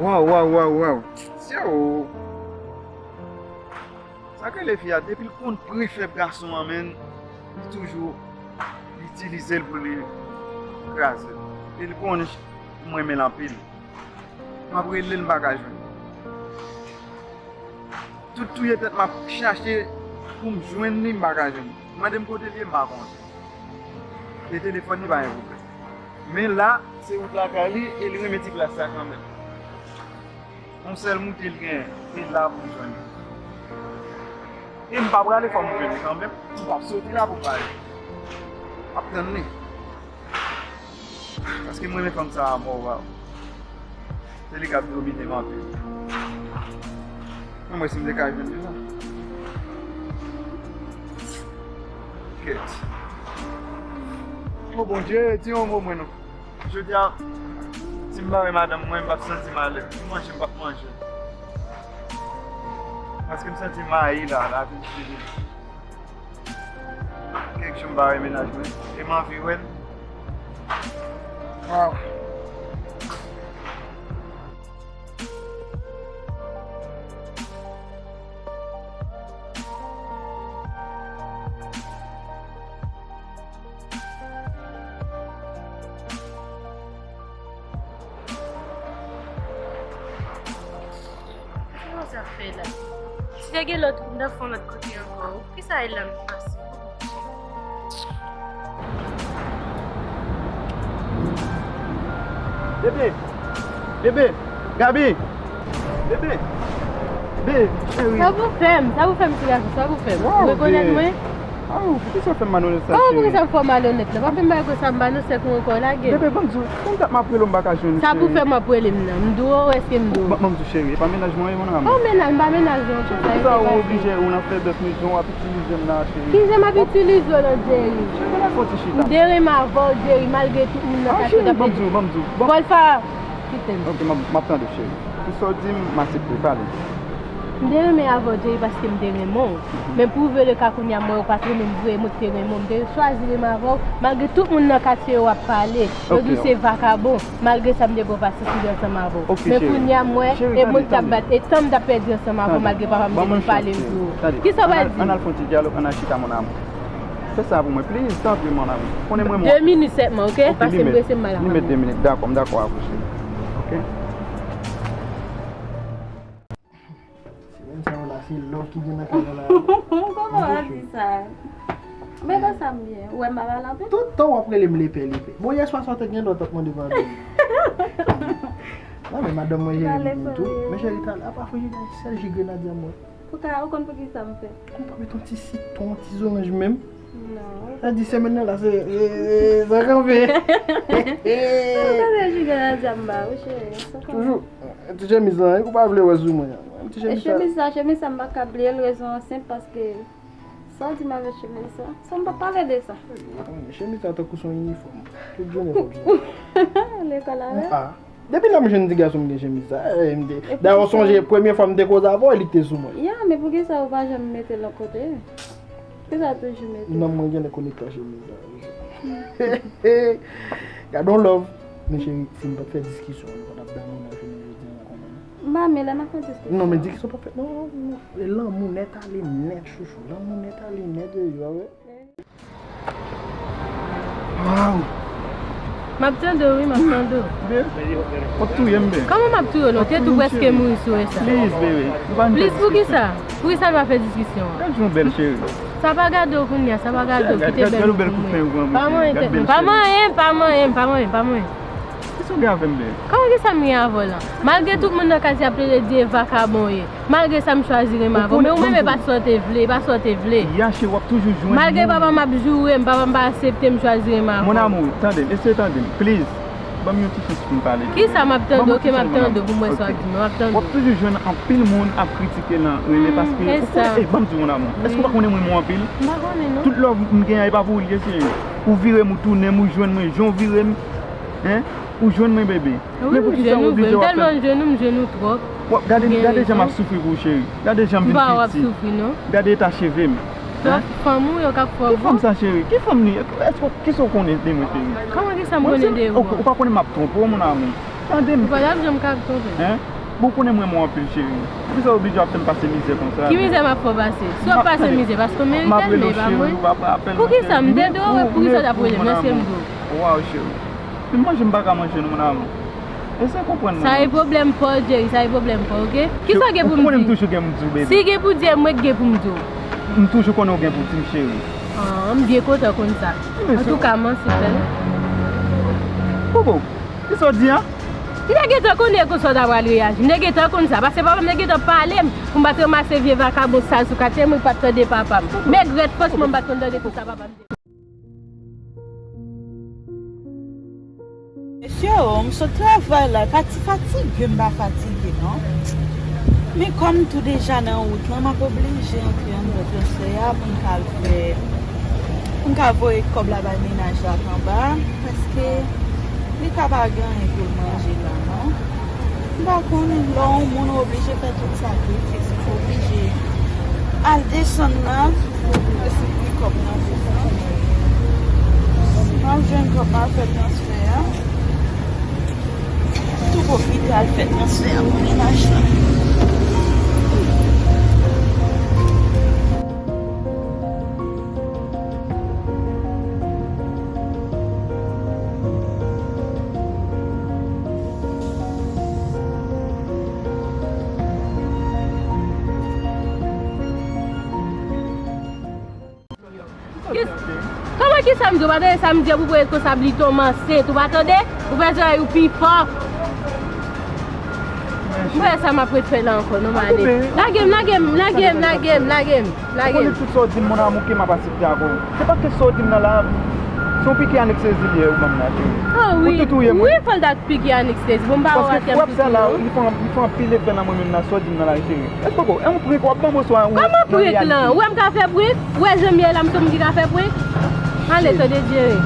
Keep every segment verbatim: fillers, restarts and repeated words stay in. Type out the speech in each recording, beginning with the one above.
Waw, waw, waw, waw. Sè o. Sa k rele fi a, depi l konn pri fèb gason an, menn, li toujou li itilize l pou li kraze l. E li konnen m renmen l anpil. M ap rele l, m pa ka jwenn li. Tout touye tèt m ap chache pou m jwenn li, m pa ka jwenn li. Mande m kote l ye, m pa konnen. E telefòn li pa gen pwoblèm. Men la, se wout lakay li e li renmen ti plas la kanmenm. Yon sèl moute l genyen, e la pou m jwenn li. E m pa prale, fò m jwenn li kanmenm. M p ap soti la pou m pa jwenn li. M ap tann li. Paske m renmen fanm sa a mò, waw. Se li k ap domine m anpil. Mwen, mwen, si m te ka jwenn li la. Kèt. O Bondye, di yon mo mwen non. Jodi a, si m bare madanm mwen, m p ap santi m alèz. Pou manje, m p ap manje. Paske m santi m mayi la, lavi m fini. Kèk jou m bare mennaj mwen, e m anvi wè l. Waw. Kisa w sa fè la? Si te gen lòt moun nan fè yon lòt kote ankò, poukisa e la m pase? Bebe! Bebe! Gaby! Bebe! Bebe, cheri! Sa pou fè m? Sa pou fè m, ti gason? Sa pou fè m? Ou rekonèt mwen? Aw, poukisa w fè m malonèt sa, cheri? Kòman poukisa m fè w malonèt la? Pa fè m bagay konsa, m pa nan sèk ou ankò, lage m. Bebe, ban m di w, konbyen tan m ap rele w m pa ka jwenn ou, cheri. Sa pou fè m ap rele m nan? M di w, èske m di w? Ban, ban m di w, cheri, e pa mennaj mwen ye, mon amour. Oh, mennaj, m pa mennaj ou ankò, sa e pa sa. Ou oblije, ou nan fèblès, men jan w ap itilize m nan, cheri. Kijan m ap itilize w nan, Jerry? Cheri, pa fè w ti chita. M te renmen avè w, Jerry, malgre tout moun nan ka fè. Ah, cheri, ban m di w, ban m di w. Bon. Paul Farah, kite m. Ok, m ap, m ap tande w, cheri. Tout sa w di m, m aksepte, pale. M te renmen avè w, Jerry, paske m te renmen w. Men pou vre le ka kounye a, m wè ou pa t renmen m vre, mwen ki te renmen w. M te chwazi renmen avè w, malgre tout moun nan katye yo ap pale. Yo di w se vakabon. Malgre sa, m te pran pasyans, m te ansanm avè w. Men kounye a, m wè, e mwen ki t ap bat, e tan m t ap pèdi ansanm avè w, malgre papa m te vin pale m di w. Kisa w pral di? Ann al fè yon ti dyalòg, ann al chita, mon amour. Fè sa pou mwen, please, tanpri, mon amour. Konnen mwen, mwen. De minit sèlman, ok? Paske m prese, m pral. Li mèt de minit, dakò, m dakò avè w, cheri. Ok? Semèn sa yo la, se love ki gen nan kay la. Kòman w ap di sa? Men konsa m ye, ou wè m pa pale anpil? Tout tan w ap rele m lepè, lepè. Bon, yèswa sa w te gen lòt ap mande padon. Non, men madanm mwen jere m tou. Men cheri, talè, apa frijidè, sèl ji grenadya m wè. Ou ka, ou konn poukisa m fè? Ou pa met yon ti sitwon, yon ti zoranj menm? Non. Sa di semèn nan la, se, se, se, sa kanpe. Ou konn ji grenadya m ba ou, cheri. Toujou. Ti chemiz lan, ou pa vle wè sou mwen an. Ti chemiz sa. E chemiz sa, chemiz sa, m pa ka bliye l, rezon an senp, paske sa w di m avèk chemiz sa, sa m pa pale de sa. Chemiz sa tankou se yon inifòm. Tout jounen fòk jwenn. Lekòl avè? Ah. Depi lè m jwenn ti gason m gen chemiz sa, eh, m te, dayè w sonje premye fwa m te koze avè w, e li k te sou mwen. Ya, men poukisa ou pa janm mete l yon kote? Poukisa w toujou mete l? Nanm mwen genlè konekte ak chemiz sa. Gade yon love. Men cheri, si m pa t fè diskisyon, nou pa t ap bay moun nan jounen jodi a la konbyen. M pa men lè n ap fè diskisyon. Non, men diskisyon pa fèt. Non, non, non. E lanmou nèt ale nèt, chouchou. Lanmou nèt ale nèt, yo, yo, a wè. Waw. M ap tande w, wi, m ap tande w. Bebe, w ap touye m, bebe. Kòman m ap touye w? Non, w te tou prèske mouri si w wè sa. Please, bebe. Please, poukisa? Poukisa n pa fè diskisyon an? Gad yon bèl cheri. Sa pa gade w kounye a, sa pa gade w, kite bèl moun pou mwen. Pa manyen tèt mwen, pa manyen, pa manyen, pa manyen, pa manyen. Kisa w gen avè m, bebe? Kòman, kisa m gen avè w la? Malgre tout moun nan katye ap plede di e vakabon w ye, malgre sa m chwazi renmen avè w, men ou menm e pa sa w te vle, e pa sa w te vle. Ya, cheri, w ap toujou jwenn moun. Malgre papa m ap joure m, papa m pa aksepte m chwazi renmen avè w. Mon amour, tande m, eseye tande m, please. Ban m yon ti chans pou m pale. Kisa m ap tande w, ke m ap tande w pou m wè sa w ap di m, m ap tande w. W ap toujou jwenn anpil moun ap kritike nan rele paske ou konnen, ey, ban m di w, mon amour. Èske w pa konnen m renmen w anpil? M pa konnen, non. Tout love m gen an, e pa pou ou l ye, cheri. Ou vire m, ou tounen m, ou jwenn mwen, jan w vire m, en, ou jwenn mwen, bebe. Wi, m jwenn ou vre. M tèlman jwenn ou, m jwenn ou twòp. Gade, gade jan m ap soufri pou ou, cheri. Gade jan m vin piti. M pa w ap soufri, non. Gade eta cheve m. Fanm ou yo k ap fè w bon. Ki fanm sa, cheri? Ki fanm li? Èske, kisa w konnen de mwen, cheri? Kòman, kisa m konnen de ou? Ou pa konnen m ap twonpe w, mon amour. Tande m. Ou pa t ap janm ka twonpe. Hein? Bon, ou konnen m renmen w anpil, cheri. Poukisa w oblije ap fè m pase mizè konsa? Ki mizè m ap fè w pase? Si w ap pase mizè, paske w merite l, men e pa mwen. Poukisa m te dwe wè poukisa w t ap rele m nan se m tou? Waw, cheri. Menm manje m pa ka manje non, mon amour. Eseye konprann mwen. Sa e pwoblèm pa w, Jerry, sa e pwoblèm pa w, oke? Kisa w gen pou m di? Ou konnen m toujou gen pou m di w, baby. Si gen pou di, e mwen k gen pou m di w. M toujou konnen w gen pou w di m, cheri. Ah, m byen kontan konn sa. Antouka, mèsi, bèl. Popo, kisa w di a? M te gentan konnen konsa w ta pral reyaji. M te gentan konn sa. Paske papa m te gentan pale m pou m pa t ranmase vye vakabon sal sou katye m, mwen pa t tande papa m. Men grèt franchman m pa t konn tande konsa papa m te. Mesye, o, m sot travay la, pa ti fatige, m pa fatige non. Men kòm m tou deja nan wout lan, m ap oblije antre anndan transfè a pou m ka al fè, pou m ka voye kòb la bay mennaj la k anba, paske li ka pa gen anyen pou l manje la non. M pa konn, lè yon moun oblije fè tout sakrifis, oblije al desann la, pou l sipli kòb nan vin nan. M ap jwenn kòb, m ap fè transfè a. M tou pwofite al fè transfè a pou mennaj lan. Kis-, kòman kisa m di w pa tande sa m di w pou w ret konsa bliton manse tou pa tande? Ou fè zòrèy ou pi fò. M wè sa m ap ret fè la ankò non m ale. Lage m, lage m, lage m, lage m, lage m. Ou konnen tout sa w di m, mon amour, ke m ap aksepte avè w. Se pa ke sa w di m nan la, se yon piki anestezi li ye ou ban m la, cheri. Ah wi. Ou te touye mwen. Wi, fò l ta piki anestezi. Bon, m pa wè kè m piki non. Paske frap sa la, li fè, li fè anpil efè nan mwen menm nan sa w di m nan la, cheri. Èske w, e yon prank w ap ban m oswa ou nan reyalite? Kòman prank lan? Ou wè m ka fè prank? Ou wè jan m ye la, m se yon moun ki ka fè prank? Ale, tande Jerry.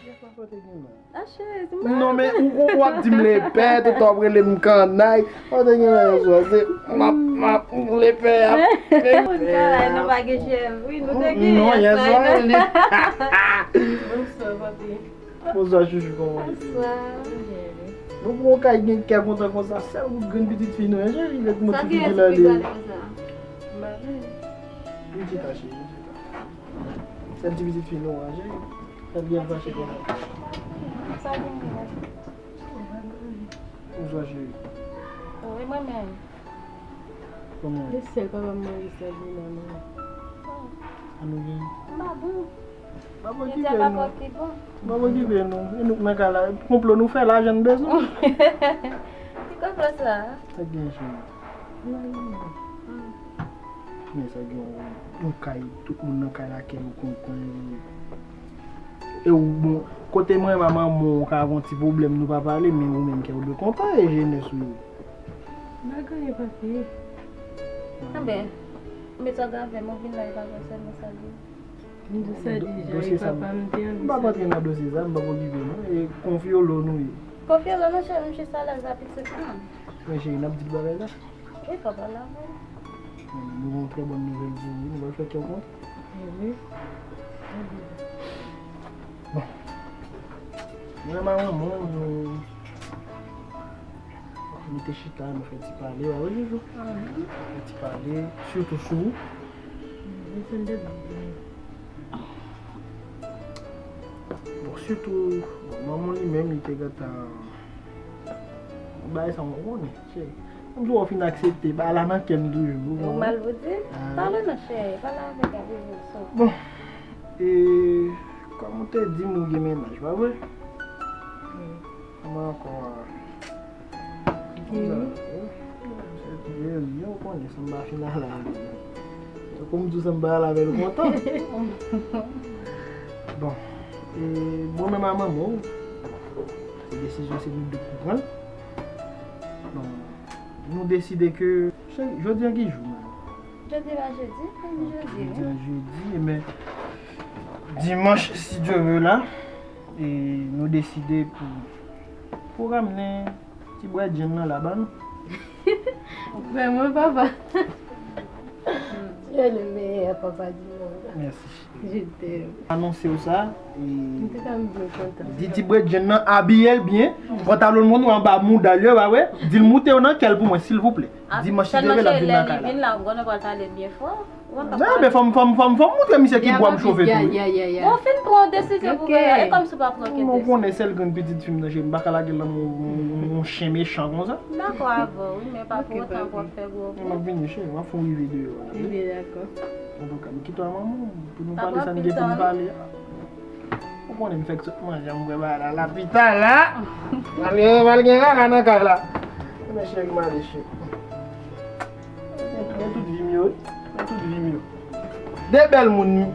Gen pa kote gen la. Ah, cheri, se mwen. Non, men ou, ou, w ap di m lepè, tout w ap rele m kannay. Ou te gen la yon swa, se m ap, m ap, m lepè ap. Moun kannay, nou pa gen chèv. Wi, nou te gen yè swa, non? Bonswa, papi. Bonswa, chouchou, kòman w ye? Bonswa. Nou pran yon kay gen kè kontan konsa, sèl ou grenn pitit fi nou, hein, cheri, lè k monte figi l ale. M pa vle. Vin chita, cheri, vin chita. Sèl ti pitit fi nou an, cheri. Sa l gen fache konsa? Sa gen, gen. Bonswa, cheri. Wi, mwen menm. Kòman? E sèl papa m manje sèl li la, non. Sa nou gen? M pa bon. Pa okipe nou. Pa okipe nou. E nou k nan kay la. Konplo nou fè, lajan n bezwen. Ki konplo sa? Sa gen, cheri? Men sa gen yon, yon kay, tout moun nan kay la kè yo kontan. E ou, bon, kote mwen, manman, ou ka gen yon ti pwoblèm, nou pa pale, men ou menm kè w dwe kontan, e jenès ou ye. M pa gen anyen, papi. Anben, met sa avè m, ou vin la, e pa fòsèman sa li. M di sa deja, e papa m te anvi sa. M p ap antre nan dosye sa, m p ap okipe nou. E konfyolo nou ye. Konfyolo nou, cheri, m jis alèz la pitit mwen. Men cheri, n ap di l bagay la. Wi, fò pale avè l. Nou gen yon trè bòn nouvèl pou ou, wi. Nou pral fè kè w kontan. Wi. Bon. Mwen, manman, nou, nou te chita, nou fè ti pale, wi, Jojo. Fè ti pale, sitou sou ou. Bon, sitou, bon, manman li menm, li te gentan, bagay sa, ou konnen, cheri. Menm si w fin aksepte, bagay la nan kè m toujou, ou konprann? Ou mal pou di? Pale non, cheri, pale avèk Jojo. Bon, e, kòm ou te di m ou gen mennaj, pa vre? Kòman ankò a? Jerry. Jerry, ou konnen, sa m pa fin al avè l. Tankou m di w sa m pa al avè l kontan. Bon, e, bon, menm a manman w, se desizyon se nou de pou pran l. Bon, nou deside ke, cheri, jodi a ki jou menm? Jodi a jedi, jodi, jodi, wi. Jodi a jedi, ebyen, dimanch, si Dye vle, la, e nou deside pou, pou ramnen ti bwè djenn nan la ba nou. Vrèman, papa. Tu es le meilleur papa du monde. Mèsi, cheri. Je t'aime. Anonse w sa, e, m te ka m byen kontan. Di ti bwè djenn nan abiye l byen, pantalon moun anba mouda l yo, ba wè, di l moute yo nan kè l pou mwen, silvouplè. Dimanch, si Dye vle, l ap vin nan kay la. Vin la, ou konnen pral pale byen fò. Non, men fò m, fò m, fò m, fò m montre misye ki bwa m chofe tou, wi. Bon, fin pran desizyon pou bagay la. E kòmsi w pa pran okenn desizyon. Mwen konnen sèl grenn pitit fi m nan, cheri, m pa ka lage l nan men yon, yon, yon chen mechan konsa. M dakò avè w, wi, men pa pou otan pou w ap fè gwo vwa. M ap vini, cheri, m ap fè yon rive deyò a, wi. Ebyen, dakò. Antouka, m kite w a manman w, pou nou pale sa n gen pou n pale a. Ou konnen m fèk sot manje, m bwè bagay la, lapital la. Ale, pral gen kaka nan kay la. Men cheri, m ale, cheri. Men tout vi m yo, wi. Men tout vi m yo. De bèl moun, wi.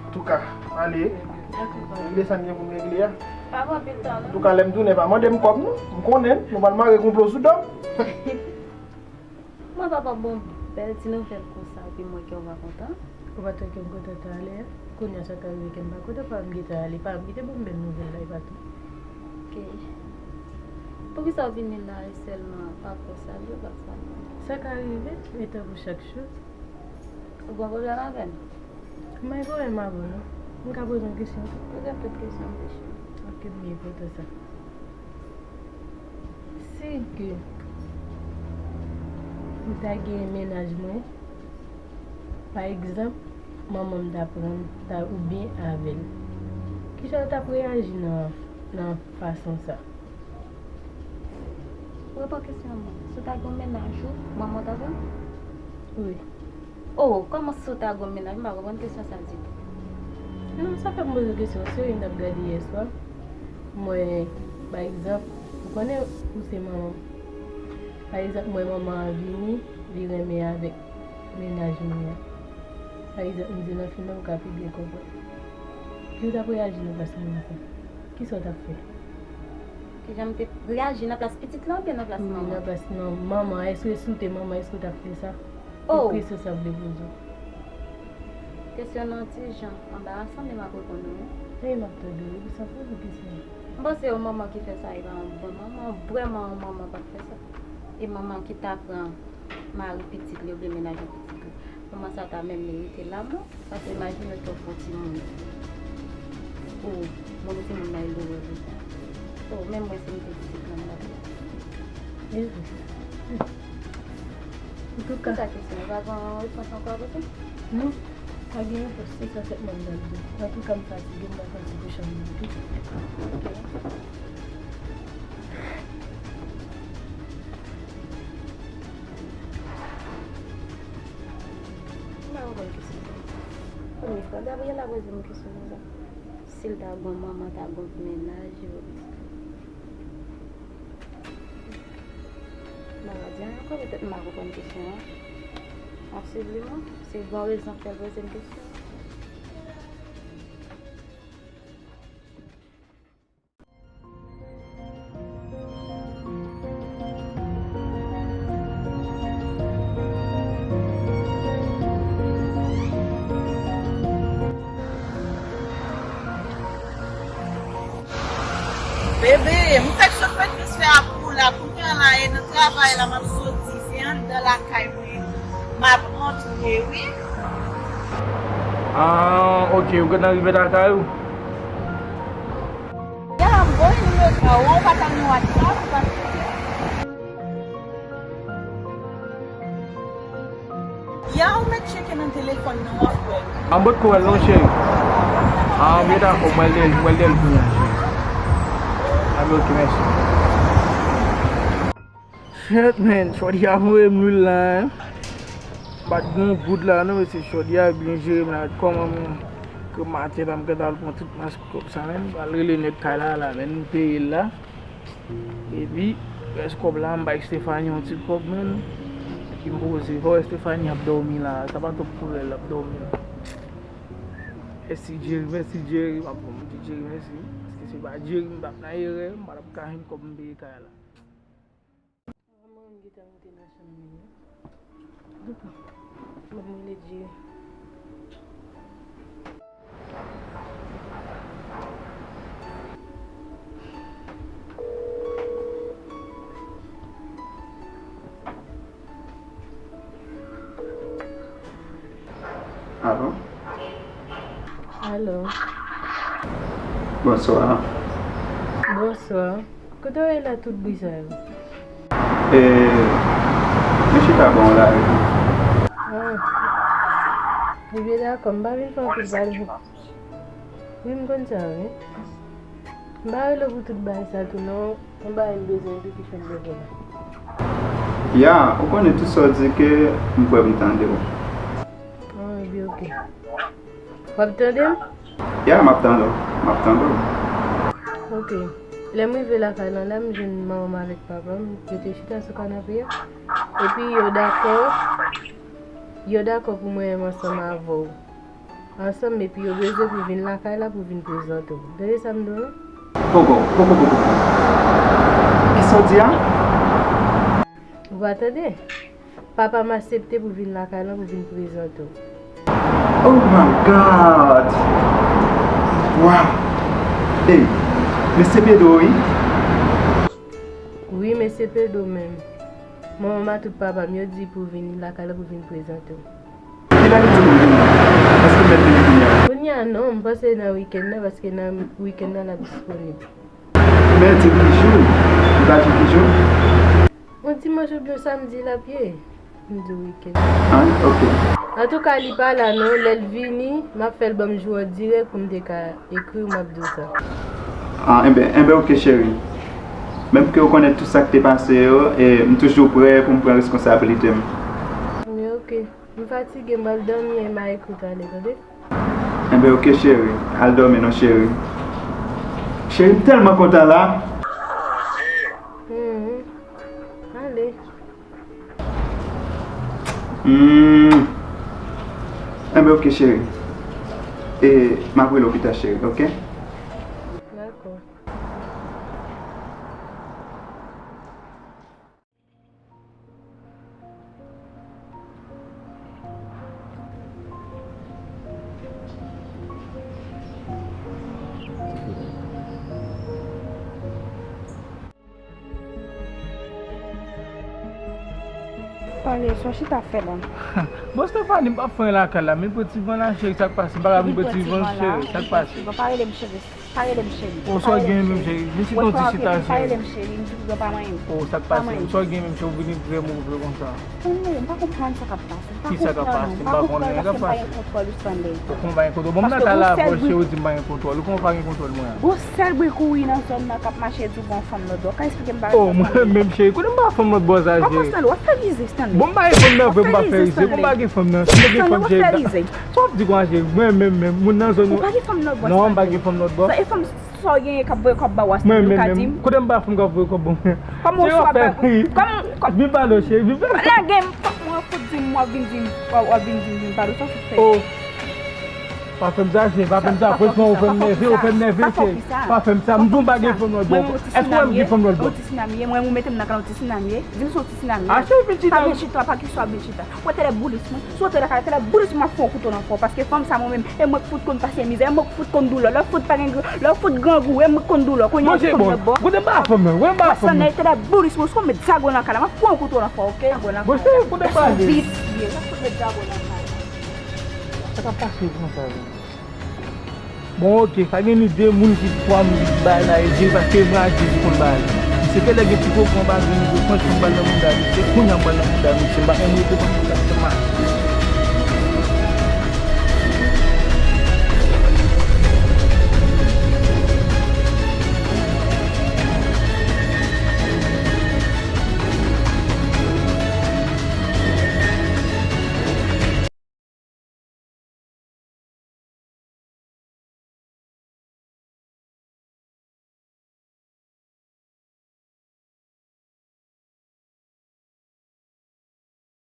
Antouka, ale. Regle sa n gen pou n regle a. Pa pran pil tan, non. Antouka, lè m tounen, pa mande m kòb, non. M konnen, nou pral mare konplo sou do m. Mwen, papa, bon, bèl ti nouvèl konsa, epi mwen kè w pa kontan. Ou pa t wè ke m kontan talè a? Kounye a sa ka rive ke m pa kontan, pa m gentan ale, pa m gentan ban m bèl nouvèl la, e pa tou. Ok. Poukisa w vini la e sèlman pa fè w salye, pa salye? Sa ka rive, e tankou chak jou. Ou gen pwoblèm avè m? M pa gen pwoblèm avè w, non. M ka poze yon kesyon tou? Poze m tout kesyon, m kesyon. Ok, m byen kontan sa. Si ke m ta gen mennaj mwen, pa egzanp, manman m ta pran m, ta, oubyen avè l, kijan w t ap reyaji nan, nan fason sa? Reponn kesyon an mwen. Si w ta gen yon mennaj ou, manman w ta pran l? Wi. Oh, kòman si w ta gen yon mennaj? M pa konprann kesyon sa ditou. Non, sa fè m poze kesyon. Se yon m t ap gade yèswa. Mwen, pa egzanp, ou konnen ou se manman m. Pa egzanp, mwen manman an vini, li renmen avèk mennaj mwen an. Pa egzanp, m di nan fim nan, ou ka pi byen konprann. Ki w t ap reyaji nan plas manman sa? Kisa w t ap fè? Kijan m te reyaji nan plas pitit la oubyen nan plas manman? Wi, nan plas, nan manman. Èske si w te manman, èske w t ap fè sa? Oh! Se kesyon sa m vle poze w. Kesyon nan ti jan anbarasan, men m ap reponn ou, wi. Wi, m ap tande w, wi, sa poze kesyon. M panse yon manman ki fè sa, e pa yon bon manman, vrèman yon manman p ap fè sa. E manman ki ta pran mari pitit li oubyen mennaj pitit li. Manman sa ta menm merite lanmou, paske imajine w fè yon timoun pou moun timoun nan e lou wè konsa. Oh, menm mwen si m te pitit lan m t ap fè. Antouka. Poukisa kesyon? Ou pa gen yon repons ankò a poze? Non, pa gen repons, se sa sèlman m t ap di. Antouka, m fatige, m pa santi pou chanm nan tou. Ok. M pa konprann kesyon sa. Premye fwa Gabriela poze m kesyon konsa. Si l ta gon manman, ta gon mennaj, yo. M pa ka di anyen ankò, petèt m pa konprann kesyon an. Ansibleman, se gon rezon k fè l poze m kesyon an. Bebe, m fèk sot fè transfè a pou w la, kounye a la, e nan travay la, m ap soti, se anndan lakay mwen, m ap antre, wi. Ah, ok, ou gentan rive lakay ou? Ya, m voye nimewo pa w, ou pa ta gen WhatsApp, ou pa gen. Ya, ou mèt tcheke nan telefòn nan, w ap wè. An, m potko wè l non, cheri. An, byen dakò, m wè l, m wè l kounye a, cheri. Anben, ok, mèsi. Shit, man, shorty ap voye m lwil la, hein. M pa t gen yon goud la, non, mesye, shorty a byen jere m la, kòman m, ke maten la, m gentan al pran tout mas kòb sa, man. M pral rele nèg kay la, la, man, m peye l la. Epi, rès kòb la, m bay Stephanie yon ti kòb, man. Epi m poze. Fò wè Stephanie ap dòmi la. Sa pa twòp kourè, l ap dòmi la. Mèsi Jerry, mèsi Jerry, m ap bon, m di Jerry mèsi. Paske si pa Jerry, m t ap nan erè, m pa t ap ka jwenn kòb m peye kay la. Manman m gentan moute nan chanm li, wi. Douko. M ap rele Jerry. Alo? Alo? Bonswa. Bonswa. Kote w ye la tout bri sa yo? E, mwen chita bò yon lari. Ah. Ebyen dakò, m pa vin fè anpil pale. Wi, m konn sa, wi. M pa rele w pou tout bagay sa tou, non. Yon bagay m bezwen tou ki fè m leve la. Ya, ou konnen tout sa w di ke m prè pou m tande w. Ah, ebyen, oke. W ap tande m? Ya, m ap tande w. M ap tande w. Oke. Lè m rive lakay lan la, m jwenn manman m avèk papa m, yo te chita sou kanape a. Epi yo dakò, yo dakò pou mwen menm ansanm avè w. Ansanm, epi yo bezwen pou vin lakay la pou vin prezante w. Tande sa m di w lan? Poko, poko, poko, poko. Kisa w di a? Ou pa tande? Papa m aksepte pou vin lakay lan pou vin prezante w. Oh my God! Wow! Ey, mesye Pedro wi. Wi, mesye Pedro menm. Manman m ak tout papa m yo di pou vin lakay lan pou vin prezante w. Kilè li di pou vini? Èske l mèt vini kounye a? Kounye a non, m panse nan wikenn nan, paske nan wikenn nan l ap disponib. Men di ki jou? Li pa di ki jou? Yon dimanch oubyen samdi l ap ye. M di w wikenn. Ah, ok. Antouka, li pa la non, lè l vini, m ap fè l ban m jou an dirèk pou m te ka ekri w, m ap di w sa. Ah, enben, enben, ok, cheri. Menm ke w konnen tout sa k te pase yo, e m toujou prè pou m pran reskonsablite m. Men ok. M fatige, m al dòmi, e m a ekri w talè, tande? Enben, ok, cheri. Al dòmi non, cheri. Cheri, m tèlman kontan la. Mhm. Ale. Hmm. Enben, ok, cheri. E m ap rele w pita, cheri, ok? Dakò. Pale, sa w chita ap fè la? Bon, Stephanie, m p ap fè anyen lakay la, men pran ti van la, cheri, sa k pase? M pa ka vin pran ti van, cheri, sa k pase? Bon, pa rele m cheri. Pa rele m cheri. O, sa w gen menm, cheri? Vin chita yon ti chita, cheri. Pa rele m cheri, m di pou yo pa manyen m. O, sa k pase? Sa w gen menm, cheri, ou vini vrèman ou vle konsa. Stanley, m pa konprann sa k ap pase. Ki sa k ap pase? M pa konprann, paske m pa gen kontwòl ou, Stanley. Ou konn pa gen kontwòl? Bon, m nan kay la avè w, cheri, ou di m pa gen kontwòl. Ou konn pa gen kontwòl mwen an? Gon sèl bri kouri nan zòn nan k ap mache di w gon fanm lòt bò. Ka eksplike m bagay sa, Stanley? O, mwen menm, cheri, kote m pa fanm lòt bò sa, cheri? Ou konn Stanley, w ap fè rize, Stanley. Bon, m pa gen fanm nan vre, m pa fè rize. Bon, m pa gen fanm nan. Si m te gen fanm, cheri, sa w ap di konsa, cheri? Mwen menm, menm, moun nan zòn ou. Ou pa gen fanm lòt bò, Stanley. Non, m pa gen fanm lòt bò. Sa e fanm sa w genyen k ap voye kòb ba w a, Stanley, ou ka di m? Kote m ba fanm k ap voye kòb ban mwen? Kòman w sou ap bay? Kòman, kòman? Vin pale w, cheri, vin pale. Pa lage m, mwen fout di m, w ap vin di m, w ap, w ap vin di m, vin pale w, sa w fout fè? O. Pa fè m sa, cheri, pa fè m sa, franchman, ou fè m nève, ou fè m nève, cheri. Pa fè m sa, m di w m pa gen fanm lòt bò. Èske w wè m gen fanm lòt bò? Mwen yon ti sinamye, mwen ou mete m nan kay yon ti sinamye, di m se yon ti sinamye. A, cheri, vin chita. Pa vin chita, pa kesyon ap vin chita. Mwen tèlè boulis mwen. Si w tèlè ka, tèlè boulis mwen ap fè yon kouto nan fè w, paske fanm sa mwen menm, e mwen k fout konn pase mizè, e mwen k fout konn doulè. Lè w fout pa gen, lè w fout grangou, e mwen k konn doulè. Kounye a ou gen fanm lòt bò. Kote m ba fanm nan? Kote m ba fanm nan? Tèlè boulis mwen, si w met zago nan kay la, m ap fè yon kouto nan fè w, oke? Zago nan kay la. Bon, cheri, kote m ba fanm nan? Visye, m ap fout met zago nan kay la. Sa k ap pase konsa menm? Bon, oke, pa gen ni de moun ki, twa moun ki bay la ede, paske m raje pou konn bay la. Misye te lè gen ti koken anba grenn zo, franchman, m ba l nan mouda misye, kounye a m ba l nan mouda misye, m pa konn rete konsa.